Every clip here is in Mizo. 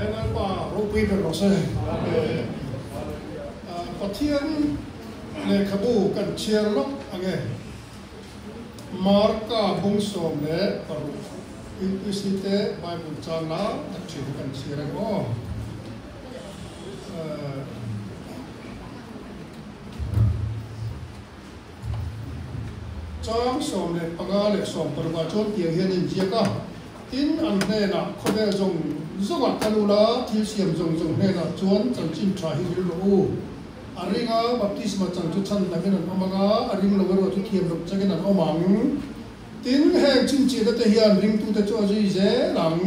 He Lalpa ropui ber rawh se. Amen. Pathian lehkhabu kan chhiar lawk ang e. Marka bung 16 UPC te Bible chang lai tak thin kan chhiar ang aw. Chang 15 leh 16 ah chuan tiang hian a inziak a, Tin, an hnenah, Khawvel zawng zawngah kal ula, thil siam zawng zawng hnenah chuan chanchin tha hi ril rawh u. A ringa baptisma chang chu chhan dangin an awm ang a, a ring lo erawh chu thiam loh changin an awm ang. Tin, heng chhinchhiahna te hian ringtute chu a zui zel ang.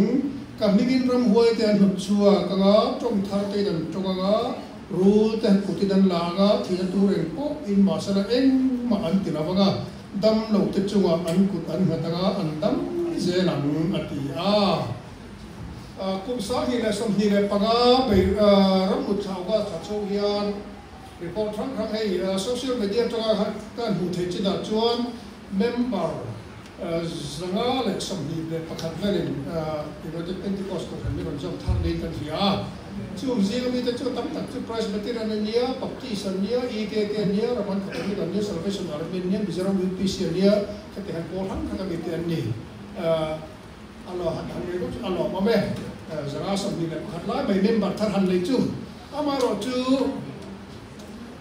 Ka hmingin ramhuai te an hnawt chhuak ang a, tawng thar tein an tawng ang a, Rul te kutin an la ang a, thihna tur eng pawh in mahsela engmah an ti lo ang a, dam lo te chungah an kut an nghat ang a, an dam zel ang, a ti a. Kum 2025 bei ramlut thla August thla chho hian report hrang hrang hei social media atanga kan hmuh theih chinah chuan member 121 velin United Pentecost Kohhran min rawn zawm thar niin kan hria a. Chung zinga mite chu tam tak chu Presbyterian an nia, Baptist an nia, EKK an nia, Roman Catholic an nia, Salvation Army an nia, Mizoram UPC an nia, khati han pawl hrang hrang a mite an ni. A lo han han rei chu a lawmawm e. 121 lai mai member thar han nei chu amaherawhchu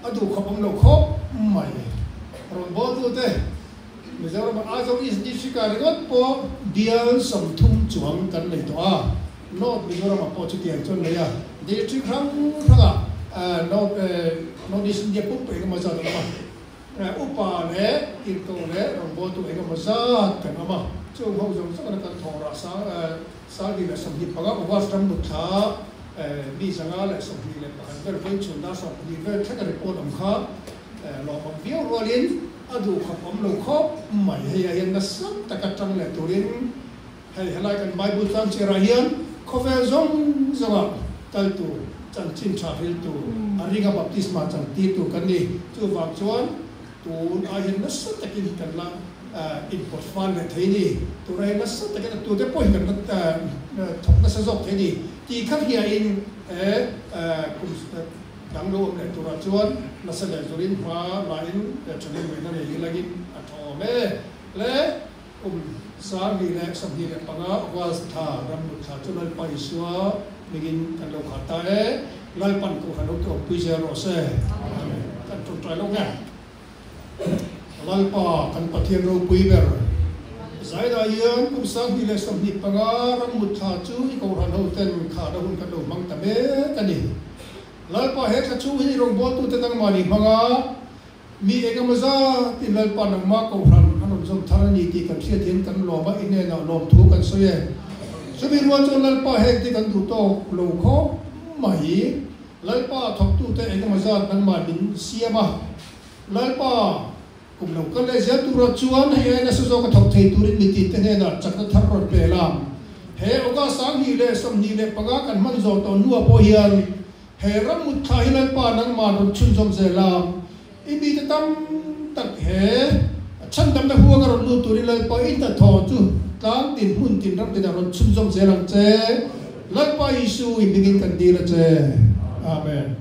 a duhkhawp awm lo khawp mai. Rawngbawltute Mizoram ah Aizawl East District ah ringawt pawh bial 30 chuang kan nei tawh a, North Mizoram ah pawh chutiang chuan nei a, District hrang hrang ah North North East India pump eng emaw zat an awm a, upa leh tirhkoh leh rawngbawltu eng emaw zat kan awm a, chung ho zawng zawng in kan thawh rah 2025 August ram mutthla mi 121 vel vawi chhun dar 12 vel thleng a report awm kha Lawmawm viau rualin a duhkhawp awm lo khawp mai. Hei ah hian nasa taka tang leh turin hei helai kan Bible tlang chhiarah hian khawvel zawng zawngah kal tur, chanchin tha hril tur, a ringa baptisma chan tir tur kan ni. Chuvang chuan tun ah hian nasa takin kan la inpawt fal leh thei ni. Tunah hian nasa takin a tute pawh hi kan la thawk nasa zawk thei ni. Tih kha hriain he kum. Dang lo awm leh turah chuan nasa leh zurin hma lain thahnem ngaihna nei hi langin a tha awm e. Le kum 2025 August thla ramlut thla chu Lalpa Isua hmingin kan lo khat ta e. Lalpan Kohhran ho te awmpui zel rawh se. Amen. Kan tawngtai lo nge. Lalpa kan Pathian ropui ber. Zaidai hian kum 2025 rammut thla chu i Kohhran ho ten khahna hun kan lo hmang ta mek a ni. Lalpa he thla chhung hi i rawngbawltute nangmah ni hmang a, mi eng emaw zat in Lalpa nangmah Kohhran an rawn zawm thar a ni tih kan hriat hian kan lawm a, i hnenah lawmthu kan sawi e. Chumi rual chuan Lalpa heng te kan duh tawk lo khawp mai. Lalpa thawktute engemaw zat nangmah min siam a, Lalpa, kum lo kal leh zel turah chuan hei ai nasa zawk a thawk thei turin mitinte hnenah chakna thar rawn pe la. He August 2025 kan hman zawh tawh hnuah pawh hian he ram mut thla hi Lalpa nangmah rawn chhunzawm zel a, i mite tam tak he chhandamna huanga rawn lut turin Lalpa i hnathawh chu tlang tin hmun tin ram tinah rawn chhunzawm zel ang che. Lalpa Isu i hmingin kan dil a che. Amen.